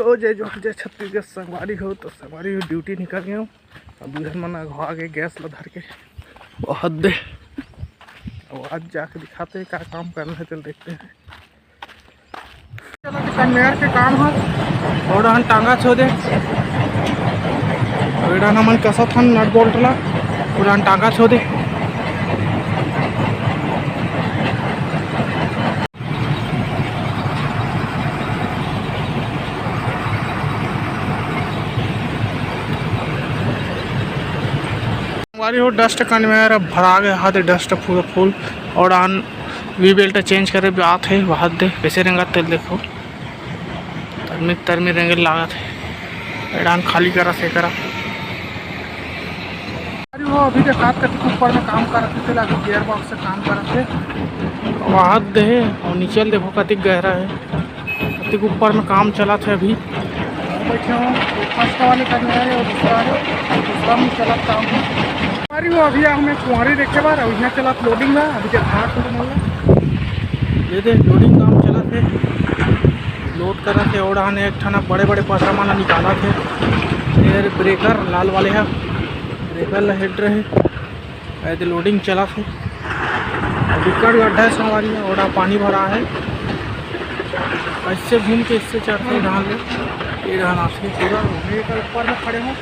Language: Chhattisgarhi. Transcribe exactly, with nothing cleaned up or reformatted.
तो जय जोहार, जय छत्तीसगढ़ संगवारी हो। तो संगवारी हो, ड्यूटी निकल गए हूँ। अब इधर मन अघवा के गैस ला धर के वहत दे। अब आज जाके दिखाते हैं, क्या काम करना है, चल देखते हैं। चलो, तो कन्वेयर के काम है, और हम टांगा छो दे, और हमन कसत हन नट बोल्ट ला, और हम टांगा छो दे। संगवारी हो, डस्ट कन्वेयर अब भरा गया हाथ, डस्ट पूरा फुल। और आन वी बेल्ट चेंज करे बात है, वहाद दे कैसे रेंगत तेल देखो, तरमी तरमी रेंगे लागत है। एडान खाली करा से करा। अरे वो अभी देखात कतिक ऊपर में काम करत हे, तेला अभी गियर बॉक्स से काम करत हे। वहाद दे और नीचे ल देखो कतिक गहरा है, कतिक ऊपर में काम चलत है अभी। बैठे हो, एक फर्स्ट वाले का नहीं आ रहे और दूसरा है, दूसरा में चलत काम है। अरे वो अभी हम कुंवारी देखे बार, अभी यहाँ चलत लोडिंग है, अभी देखात हो मतलब। ये देख, लोडिंग काम चलत है, लोड करत है, और आने एक ठना बड़े बड़े पथरा मन ला निकालत है। ये ब्रेकर लाल वाले है, ब्रेकर ला हेड रहे। ऐसे लोडिंग चलत है। अभी कर गड्ढा है संगवारी, और पानी भरा है। ऐसे घूम के इससे चढ़ते हैं धान ले, ये धान आते पूरा। ये कर ऊपर में खड़े हो,